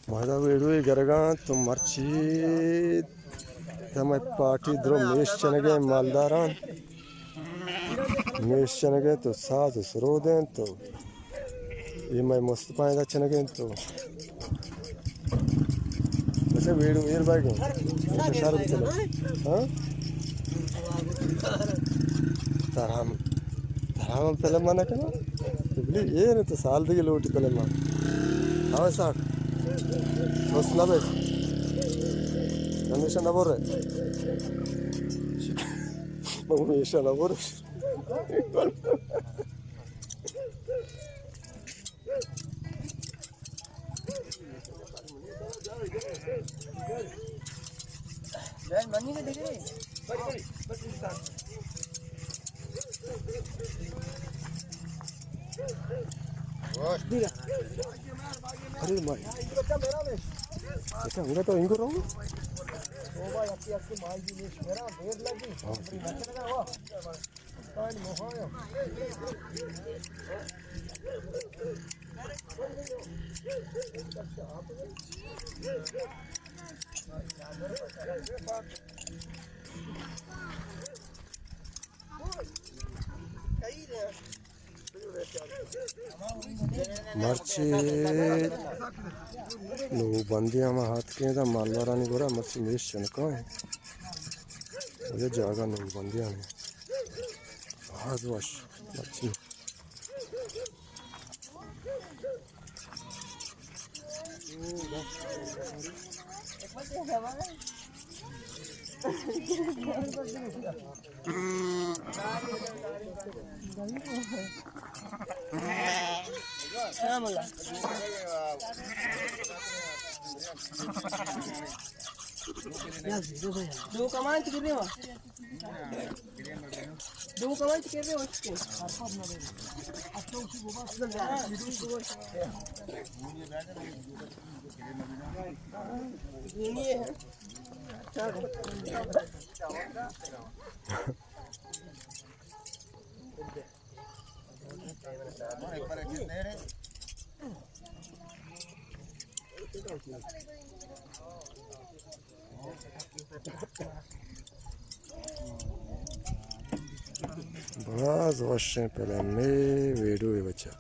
مادا ویڈیو گرگاں تو مرچی تمہیں پارٹی درو میش چنگے مالداراں، میش چنگے تو ساز و سرود انت تو اے مئے مصطفی دا چنگے انت تو۔ اچھا، ویڈیو ایر باگیں۔ اچھا، شر بکن۔ ہاں؟ ترام، ترام فلم نہ کنا۔ بلی ایر تو سال دیگه لوٹی فلم۔ ہاں ساک۔ بس نہ بس۔ ہمیشہ نہ بول رہے۔ ہمیشہ نہ بول رہے۔ ارے مائی۔ اچھا، انگا تو انگو رہو۔ مرچی نوبندی ہما ہاتکیں دا مالدارانی گورا مرچی میش چنکا ہیں۔ یہ جاگہ نوبندی ہمیں باز وش مرچی۔ دو کمان چکے دے وا۔ دو کمان چکے دے وا۔ باز وشیں فلمے، ویڈیو بچا۔